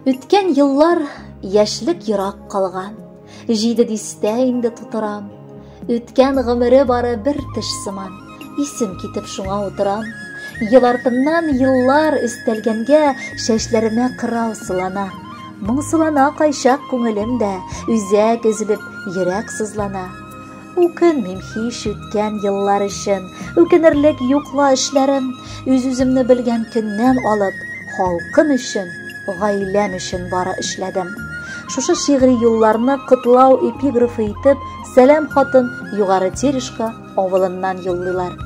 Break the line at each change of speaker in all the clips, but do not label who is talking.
Үткән еллар яшьлек ерак калган. Җиде дистә инде тутырам. Үткән гомере бары бер теш сыман. Исем китеп шуңа утырам. Ел артыннан еллар өстәлгәнгә чәчләремә кырау сылана. Моңсулана кайчак күңелем дә, үзәк өзелеп, йөрәк сызлана. Үкенмим һич үткән еллар өчен, үкенерлек юк ла эшләрем. Үз-үземне белгән көннән алып, халкым өчен, гаиләм өчен бары эшләдем. Шушы шигъри юлларны котлау эпиграфы итеп, Сәлам хатын Югары Терешка авылыннан юллыйлар.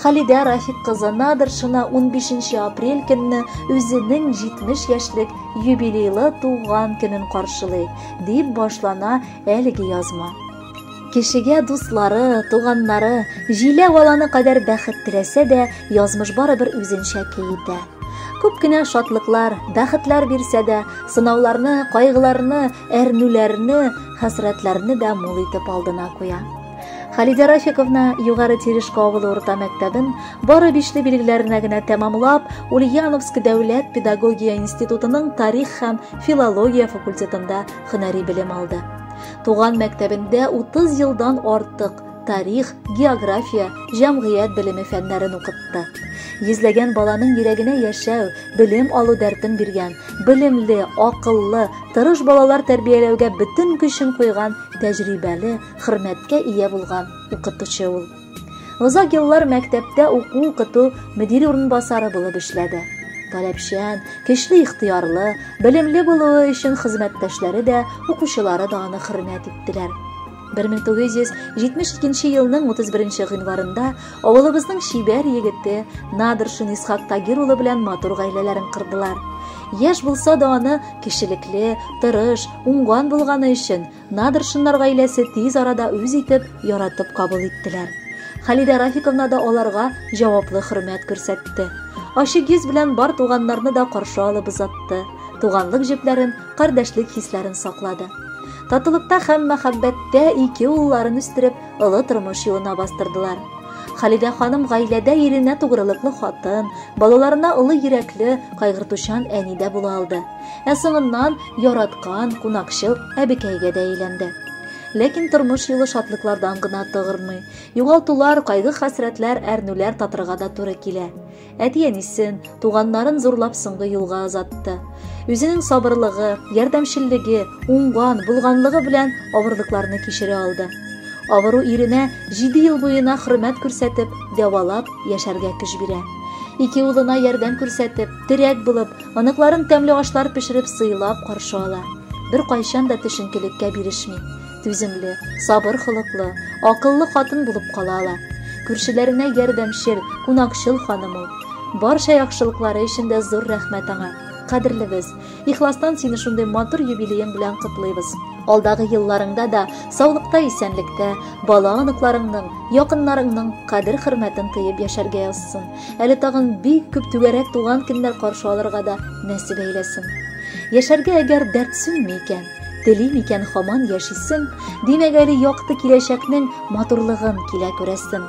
Халидә Рафик кызы Надыршина 15 апрель көнне үзенең 70 яшьлек юбилейлы туган көнен каршылый, дип башлана әлеге язма. Кешегә дуслары, туганнары, җиләү аланы кадәр бәхет теләсә дә, язмыш барыбер үзенчә итә. Күп кенә шатлыклар, бәхетләр бирсә дә, сынауларны, кайгыларны, әрнүләрне, хәсрәтләрне дә мул итеп алдына куя. Халидә Рафиковна Югары Терешка авылы урта мәктәбен бары бишле билгеләренә генә тәмамлап, Ульяновск дәүләт педагогия институтының тарих һәм филология факультетында һөнәри белем алды. Туган мәктәбендә 30 елдан артык тарих, география, җәмгыять белеме фәннәрен укытты. Йөзләгән баланың йөрәгенә яшәү, белем алу дәртен биргән, белемле, акыллы, тырыш балалар тәрбияләүгә бөтен көчен куйган тәҗрибәле, хөрмәткә ия булган укытучы ул. Озак еллар мәктәптә уку-укыту мөдир урынбасары булып эшләде. Таләпчән, көчле ихтыярлы, белемле булуы өчен хезмәттәшләре дә, укучылары да аны хөрмәт иттеләр. 1972 елның 31 гыйнварында авылыбызның чибәр егете Надыршин Исхак Тагир улы белән матур гаиләләрен кырдылар. Яшь булса да аны кешелекле, тырыш, уңган булганы өчен Надыршиннар гаиләсе тиз арада үз итеп, яратып кабул иттеләр. Халидә Рафиковна да аларга җаваплы хөрмәт күрсәтте. Ачык йөз белән бар туганнарны да каршы алып озатты. Туганлык җепләрен, кардәшлек хисләрен саклады. Татулыкта һәм мәхәббәттә ике улларын үстереп, олы тормыш юлына бастырдылар. Халидә ханым гаиләдә иренә тугрылыклы хатын, балаларына олы йөрәкле, кайгыртучан әни дә була алды. Ә соңыннан яраткан, кунакчыл әбекәйгә дә әйләнде. Ләкин тормыш юлы шатлыклардан гына тыгырмый. Югалтулар, кайгы-хәсрәтләр, әрнүләр татырга да туры килә. Әти-әнисен, туганнарын зурлап соңгы юлга озатты. Үзенең сабырлыгы, ярдәмчеллеге, уңган, булганлыгы белән авырлыкларны кичерә алды. Авыру иренә 7 ел буена хөрмәт күрсәтеп, дәвалап, яшәргә көч бирә. Ике улына ярдәм күрсәтеп, терәк булып, оныкларын тәмле ашлар пешереп сыйлап каршы ала. Бер кайчан да төшенкелеккә бирешми. Түземле, сабыр холыклы, акыллы хатын булып кала ала. Күршеләренә ярдәмчел, кунакчыл ханым ул. Барча яхшылыклары өчен дә зур рәхмәт аңа. Кадерлебез, ихластан сине шундый матур юбилеең белән котлыйбыз. Алдагы елларыңда да саулыкта, исәнлектә, бала оныкларыңның, якыннарыңның кадер-хөрмәтен тоеп яшәргә язсын. Әле тагын бик күп түгәрәк туган көннәр каршы алырга да нәсиб әйләсен. Яшәргә әгәр дәрт сүнми икән, телим икән һаман яшисем, димәк әле якты киләчәкнең матурлыгын килә күрәсем.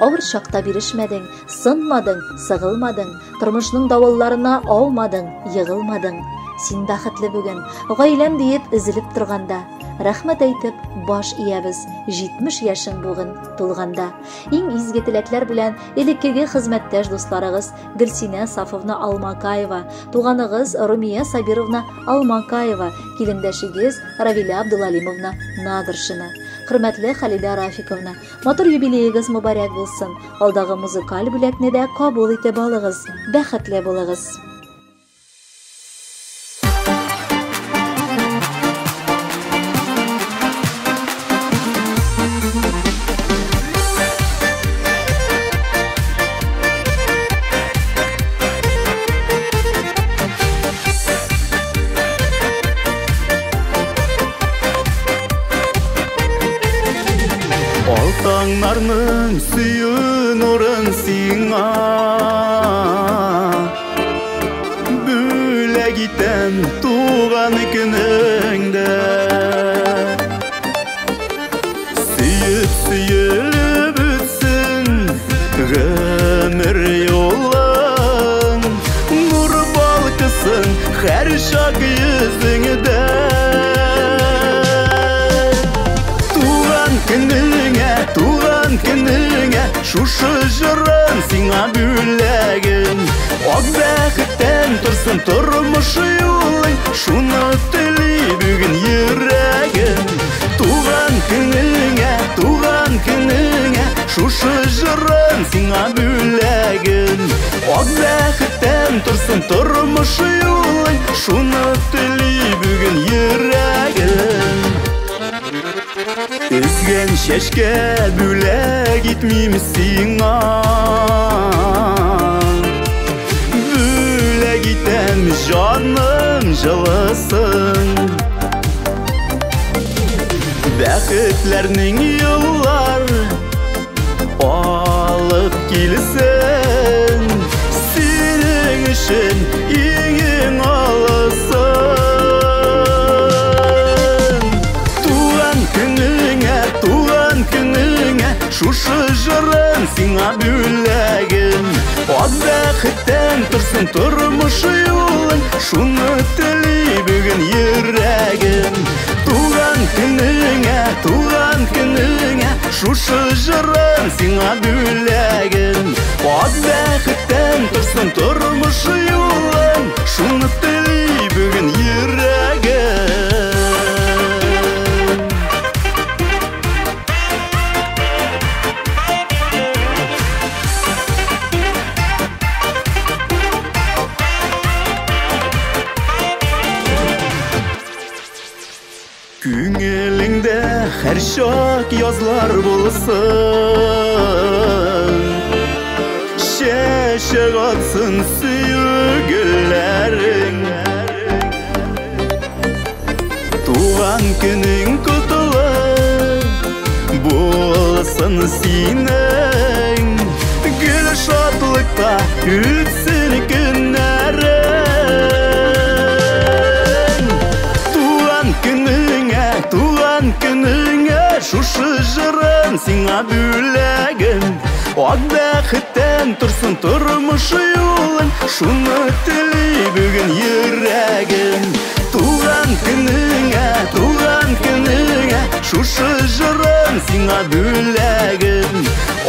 Авыр чакта бирешмәдең, сынмадың, сыгылмадың, тормышның давылларына аумадың, егылмадың. Син бәхетле бүген, гаиләм диеп өзелеп торганда, рәхмәт әйтеп баш иябез, 70 яшең бүген тулганда. Иң изге теләкләр белән элеккеге хезмәттәш дусларыгыз Гөлсинә Сафовна Алмакаева, туганыгыз Румия Сабировна Алмакаева, килендәшегез Равилә Абдулалимовна Надыршина. Хөрмәтле Халидә Рафиковна, матур юбилеегыз мөбарәк булсын. Алдагы музыкаль бүләкне дә кабул итеп алыгыз. Бәхетле булыгыз.
Алтаңнарның сөю нурын сиңа бүләк итәм туган көнеңдә. Сөеп сөелеп үтсен гомер юлың, нур балкысын һәр һәрчак йөзеңдә. Туган көнеңә, туган көнеңә, шушы җырым сиңа бүләгем. Ак бәхеттән торсын тормыш юлың, шуны тели бүген йөрәгем. Туган көнеңә, туган көнеңә, шушы җырым сиңа бүләгем. Ак бәхеттән торсын тормыш юлың, шуны тели бүген йөрәгем. Өзгән чәчкә бүләк итмим сиңа, бүләк итәм җаным җылысын. Бәхетләрнең юллар алып килсен, синең өчен иң-иң алысын. Туган көнеңә, туган көнеңә, шушы җырым сиңа бүләгем. Ак бәхеттән торсын тормыш юлың, шуны тели бүген йөрәгем. Туган көнеңә, туган көнеңә, шушы җырым сиңа бүләгем. Ак бәхеттән торсын тормыш юлың, шуны тели бүген йөрәгем. Күңелеңдә һәрчак язлар булсын, чәчәк атсын сөю гөлләрең. Туган көнең котлы булсын синең, гел шатлыкта үтсен көннәрең. Туган көнеңә, туган көнеңә, шушы җырым сиңа бүләгем. Ак бәхеттән торсын тормыш юлың, шуны тели бүген йөрәгем. Туган көнеңә, туган көнеңә, шушы җырым сиңа бүләгем.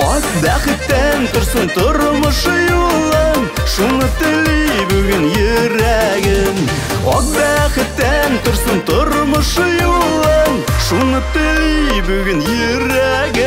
Ак бәхеттән торсын тормыш юлың, шуны тели бүген йөрәгем. Ак бәхеттән торсын тормыш юлың, шуны тели бүген йөрәгем.